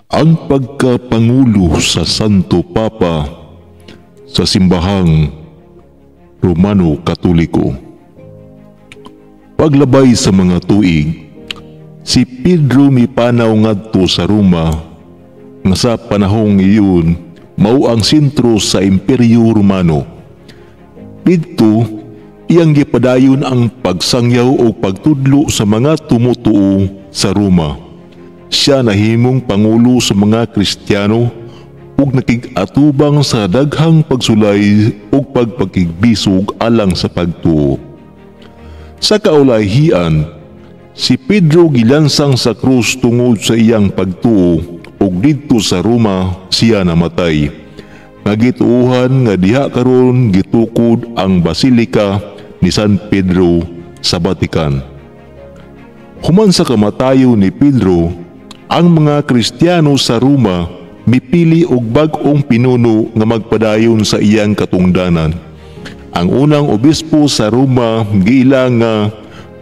Ang pagkapangulo sa Santo Papa sa Simbahang Romano Katoliko. Paglabay sa mga tuig, si Pedro mipanaw ngadto sa Roma nga sa panahong iyon mao ang sentro sa Imperyo Romano. Didto, iyang gipadayon ang pagsangyaw o pagtudlo sa mga tumutuo sa Roma. Siya nahimong pangulo sa mga Kristiyano ug nakig-atubang sa daghang pagsulay ug pagpakigbisog alang sa pagtuo. Sa kaulahian, si Pedro gilansang sa krus tungod sa iyang pagtuo ug didto sa Roma siya namatay. Nga gituohan nga diha karon gitukod ang Basilika ni San Pedro sa Vatican. Human sa kamatayon ni Pedro, ang mga Kristiyano sa Roma mipili og bag-ong pinuno nga magpadayon sa iyang katungdanan. Ang unang obispo sa Roma giila nga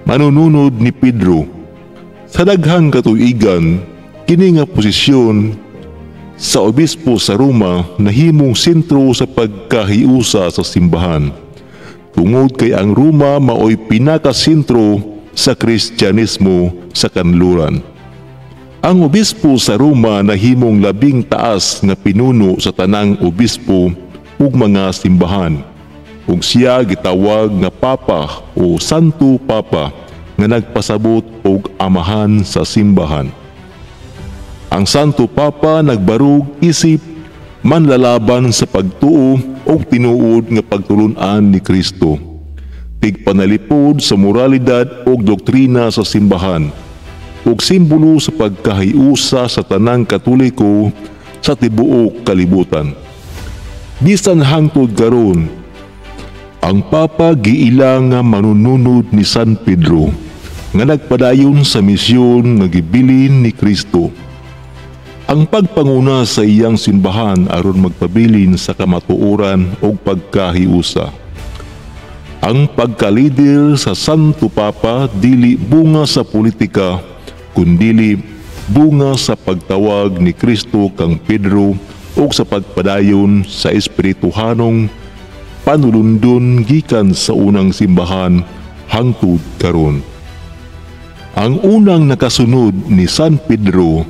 manununod ni Pedro. Sa daghang katuigan, kini nga posisyon sa obispo sa Roma nahimong sentro sa pagkahiusa sa simbahan. Tungod kay ang Roma maoy pinakasentro sa Kristyanismo sa kanluran. Ang obispo sa Roma nahimong labing taas nga pinuno sa tanang obispo ug mga simbahan. Ug siya gitawag nga Papa o Santo Papa nga nagpasabot og amahan sa simbahan. Ang Santo Papa nagbarug isip manlalaban sa pagtuo ug tinuod nga pagtulun-an ni Kristo. Tigpanalipod sa moralidad ug doktrina sa simbahan ug simbolo sa pagkahiusa sa tanang Katoliko sa tibuok kalibutan. Bisan hangtod karon, ang Papa giila nga manununod ni San Pedro nga nagpadayon sa misyon nga gibilin ni Kristo. Ang pagpanguna sa iyang simbahan aron magpabilin sa kamatuoran ug pagkahiusa. Ang pagkalider sa Santo Papa dili bunga sa politika kundili bunga sa pagtawag ni Kristo kang Pedro ug sa pagpadayon sa espirituhanong panulundon gikan sa unang simbahan hangtod karon. Ang unang nakasunod ni San Pedro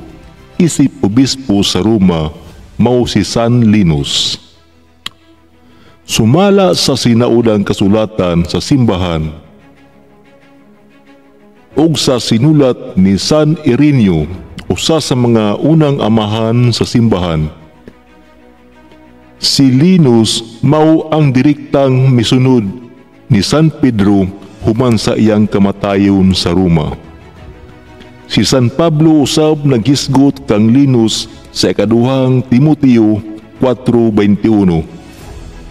isip obispo sa Roma mao si San Linus. Sumala sa sinaunang kasulatan sa simbahan ug sa sinulat ni San Ireneo, usa sa mga unang amahan sa simbahan, si Linus mao ang direktang misunod ni San Pedro human sa iyang kamatayon sa Roma. Si San Pablo usab naghisgot kang Linus sa ikaduhang Timoteo 4:21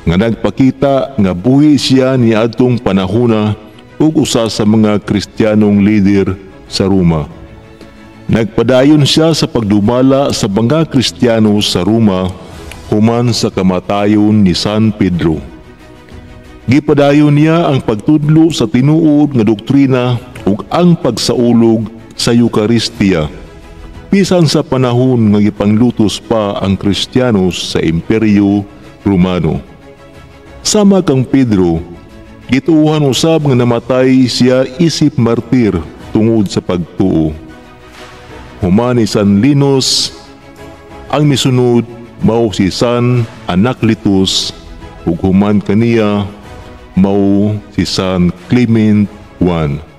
nga nagpakita nga buhi siya niadtong panahona ug usa sa mga Kristiyanong lider sa Roma. Nagpadayon siya sa pagdumala sa mga Kristiyano sa Roma human sa kamatayon ni San Pedro. Gipadayon niya ang pagtudlo sa tinuod nga doktrina ug ang pagsaulog sa Eucharistia. Bisan sa panahon nga gipanglutos pa ang Kristiyanos sa Imperyo Romano. Sama kang Pedro, gituohan usab nga namatay siya isip martir tungod sa pagtuo. Human ni San Linus, ang misunod mao si San Anacletus ug human kaniya mao si San Clement I.